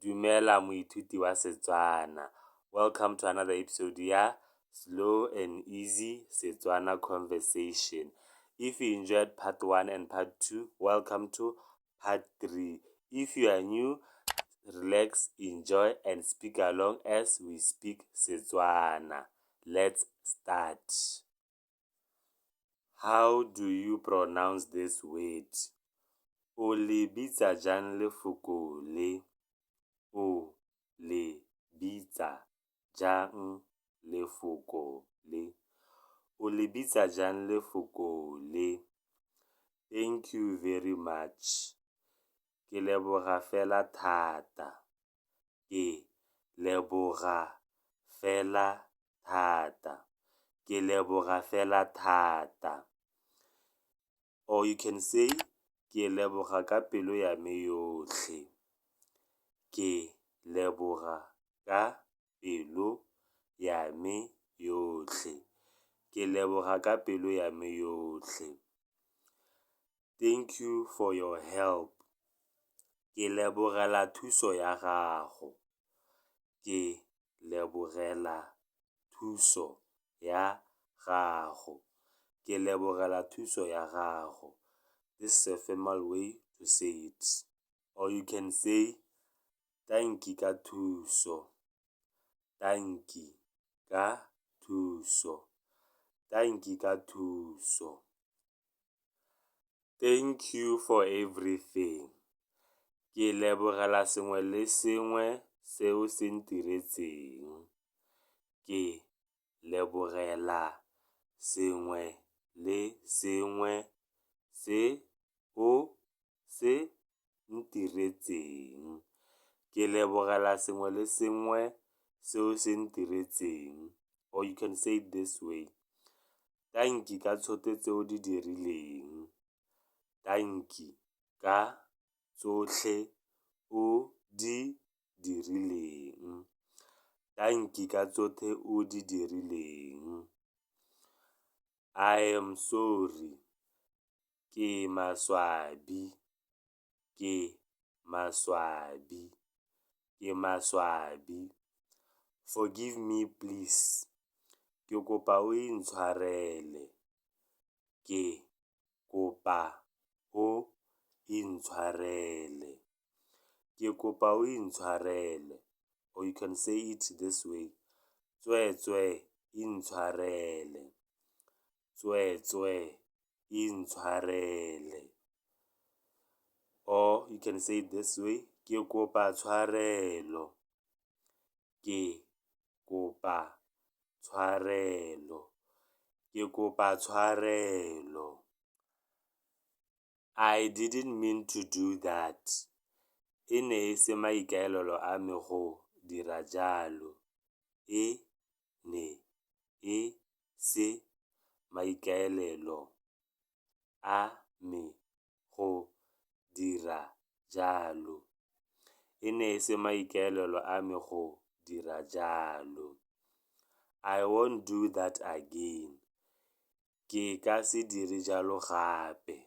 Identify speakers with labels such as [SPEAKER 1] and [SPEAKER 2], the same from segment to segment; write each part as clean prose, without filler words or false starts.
[SPEAKER 1] Dumela moithuti wa Setswana. Welcome to another episode ya Slow and Easy Setswana Conversation. If you enjoyed part 1 and part 2, welcome to part 3. If you are new, relax, enjoy and speak along as we speak Setswana. Let's start. How do you pronounce this word? O le bitsa jang lefoko le? O le bitsa jang lefoko le? O le bitsa jang lefoko le? Thank you very much. Ke leboga fela thata. Ke leboga fela thata. Ke leboga fela thata. Or you can say, ke leboga ka pelo ya me yotlhe. Ke leboga ka pelo ya me yotlhe. Ke leboga ka pelo ya me yotlhe. Thank you for your help. Ke lebogela thuso ya gago. Ke lebogela thuso ya gago. Ke lebogela thuso ya gago. This is a formal way to say it. Or you can say, tanki ka thuso. Tanki ka thuso. Tanki ka thuso. Thank you for everything. Ke lebogela sengwe le sengwe se o se ntiretseng. Ke lebogela sengwe le sengwe se o se ntiretseng. Ke lebogela sengwe le sengwe se o se ntiretseng. Or you can say it this way. Tanki ka tsotlhe tse o di dirileng. Tanki ka tsotlhe o di dirileng. Tanki ka tsotlhe o di dirileng. I am sorry. Ke maswabi. Ke maswabi. Ke maswabi. Forgive me, please. Ke kopa o intshwarele. Ke kopa o intshwarele. Ke kopa o intshwarele. Or you can say it this way. Tsweetswee intshwarele. Tsweetswee intshwarele. Or you can say it this way. Ke kopa tshwarelo. Ke kopa tshwarelo. Ke kopa tshwarelo. I didn't mean to do that. E ne e se maikaelelo a me go dira jalo. E ne e se maikaelelo a me go dira jalo. E ne e se maikaelelo a me go dira jalo. I won't do that again. Ke ka se dire jalo gape.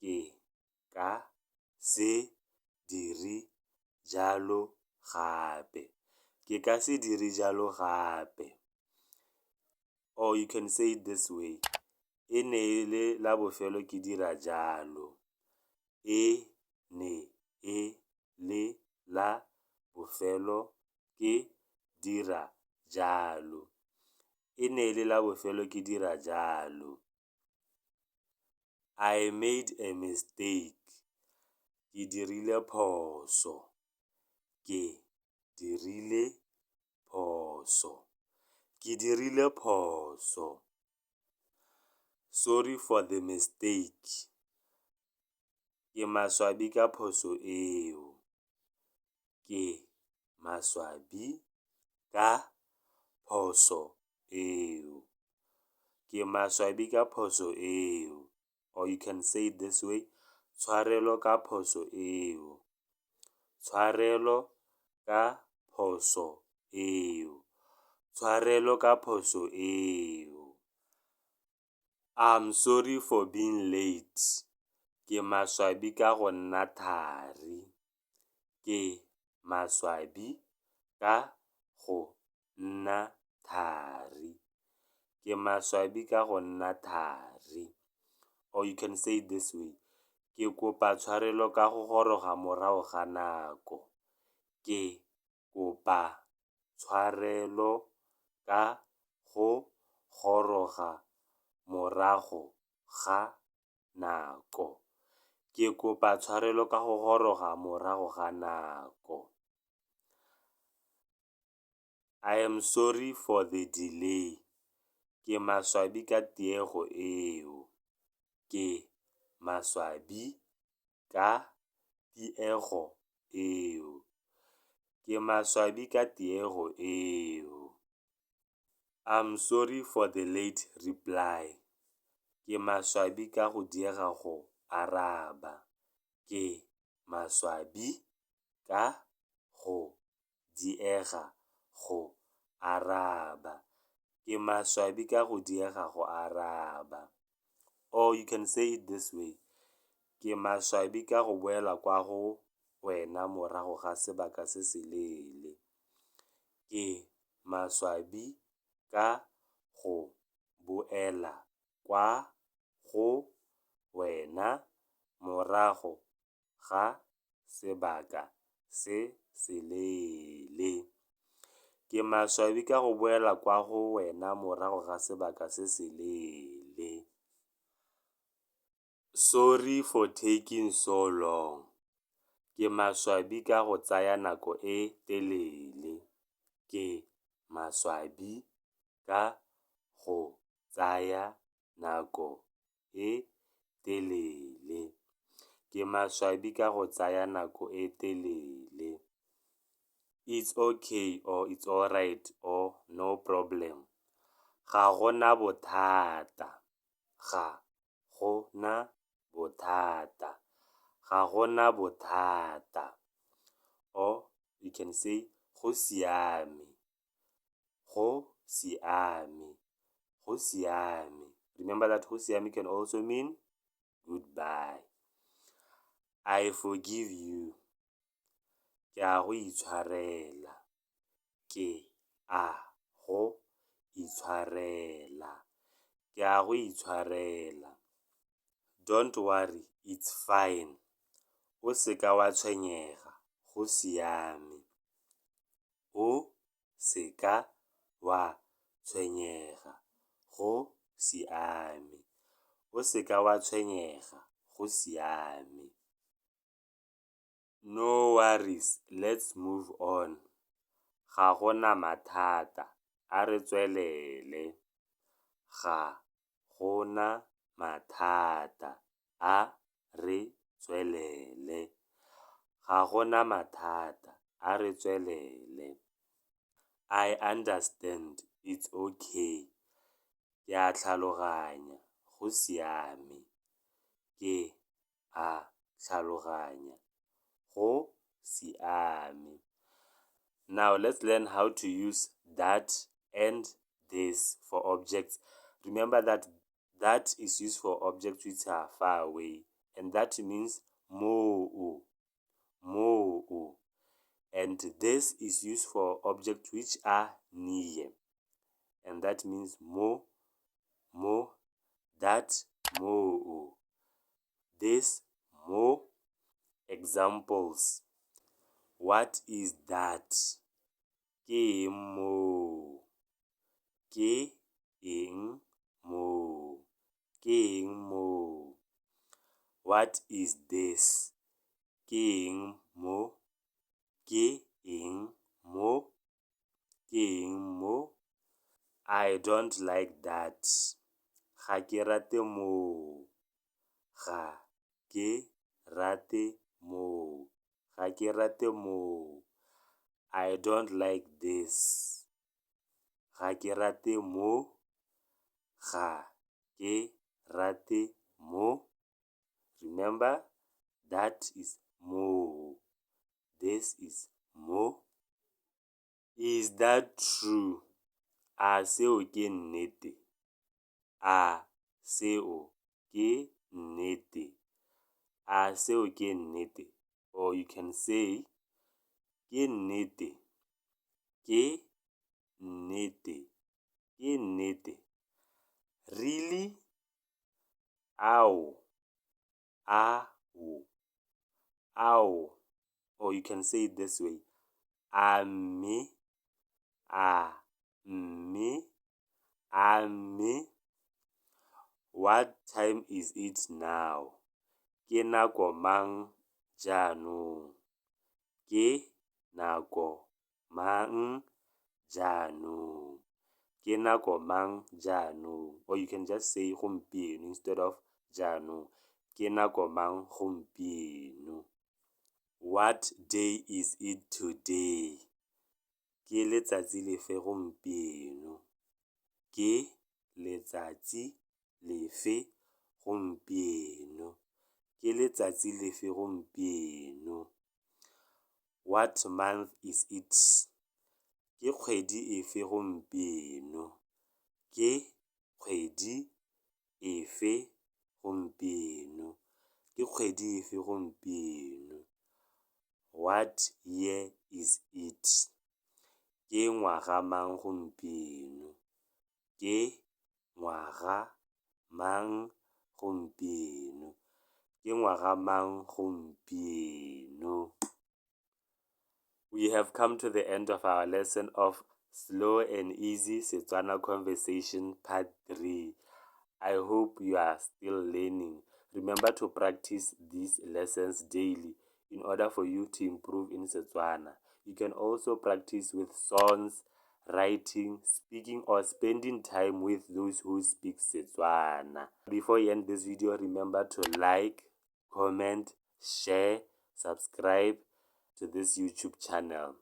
[SPEAKER 1] Ke ka se dire jalo gape. Ke ka se dire jalo gape. Or you can say it this way. E ne e le la bofelo ke dira jalo. E ne e le la bofelo ke dira jalo. E ne e le la bofelo ke dira jalo. I made a mistake. Ke dirile phoso. Ke dirile phoso. Ke dirile phoso. Sorry for the mistake. Ke maswabi ka phoso eo. Ke maswabi ka phoso eo. Ke maswabi ka phoso eo. Or you can say it this way. Tshwarelo ka phoso eo. Tshwarelo ka phoso eo. Tshwarelo ka phoso eo. I'm sorry for being late. Ke maswabi ka go nna thari. Ke maswabi. maswabi ka go nna thari. Ke maswabi ka go nna thari. Or you can say it this way, Ke kopa tshwarelo ka go goroga morago ga nako. Ke kopa tshwarelo ka go goroga morago ga nako. Ke kopa tshwarelo ka go goroga morago ga nako. I am sorry for the delay. Ke maswabi ka tiego eo. Ke maswabi ka tiego eo. Ke maswabi ka tiego eo. I'm sorry for the late reply. Ke maswabi ka go diega go araba. Ke maswabi ka go diega go araba. Ke maswabi ka go diega go araba. Or you can say it this way, Ke maswabi ka go boela kwa go wena morago ga sebaka se se leele. Ke maswabi ka go boela kwa go wena morago ga sebaka se se leele. Ke maswabi ka go boela kwa go wena morago ga sebaka se se leele. Sorry for taking so long. Ke maswabi ka go tsaya nako e telele. Ke maswabi ka go tsaya nako e telele. Ke maswabi ka go tsaya nako e telele. It's okay or it's alright or no problem. Ga gona bothata. Ga gona bothata. Ga gona bothata. Or you can say go siame. Go siame. Go siame. Remember that go siame can also mean goodbye. I forgive you. Ke a go itshwarela. Ke a go itshwarela. Ke a go itshwarela. Don't worry, it's fine. O seka wa tshwenyega, go siame. O seka wa tshwenyega, go siame. O seka wa tshwenyega, go siame. No worries, let's move on. Ga gona mathata, a re tswelele. Ga gona mathata, a re tswelele. Ga gona mathata, a re tswelele. I understand, it's okay. Ke a tlhaloganya, go siame. Ke a tlhaloganya, go siame. Now let's learn how to use that and this for objects. Remember that that is used for objects which are far away, and that means moo, moo. And this is used for objects which are near, and that means mo, mo, that, moo, this, mo. Examples: What is that? Ke eng moo? Ke eng moo? Ke eng moo? What is this? Ke eng mo? Ke eng mo? Ke eng mo? I don't like that. Ga ke rate moo. Ga ke rate moo. Ga ke rate moo. I don't like this. Ga ke rate mo. Ga ke rate mo. Remember, that is moo. This is mo. Is that true? A seo ke nnete? A seo ke nnete? A seo ke nnete? Or you can say, Ke nnete? Ke nnete? Ke nnete? Really? Ao, ao, ao. Or you can say it this way. A mme, a mme, a mme. What time is it now? Ke nako mang jaanong? Ke nako mang jaanong? Ke nako mang jaanong? Or you can just say gompieno instead of jaanong. Ke nako mang gompieno? What day is it today? Ke letsatsi lefe gompieno? Ke letsatsi lefe gompieno? Ke letsatsi lefe gompieno? What month is it? Ke kgwedi efe gompieno? Ke kgwedi efe gompieno? Ke kgwedi efe gompieno? What year is it? Ke ngwaga mang gompieno? Ke ngwaga mang gompieno? Ke ngwaga mang gompieno? We have come to the end of our lesson of Slow and Easy Setswana Conversation Part 3. I hope you are still learning. Remember to practice these lessons daily in order for you to improve in Setswana. You can also practice with songs, writing, speaking, or spending time with those who speak Setswana. Before you end this video, remember to like, comment, share, subscribe to this YouTube channel.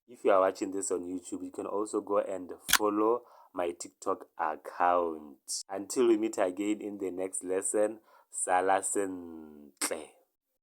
[SPEAKER 1] If you are watching this on YouTube, you can also go and follow my TikTok account. Until we meet again in the next lesson, sala sentle.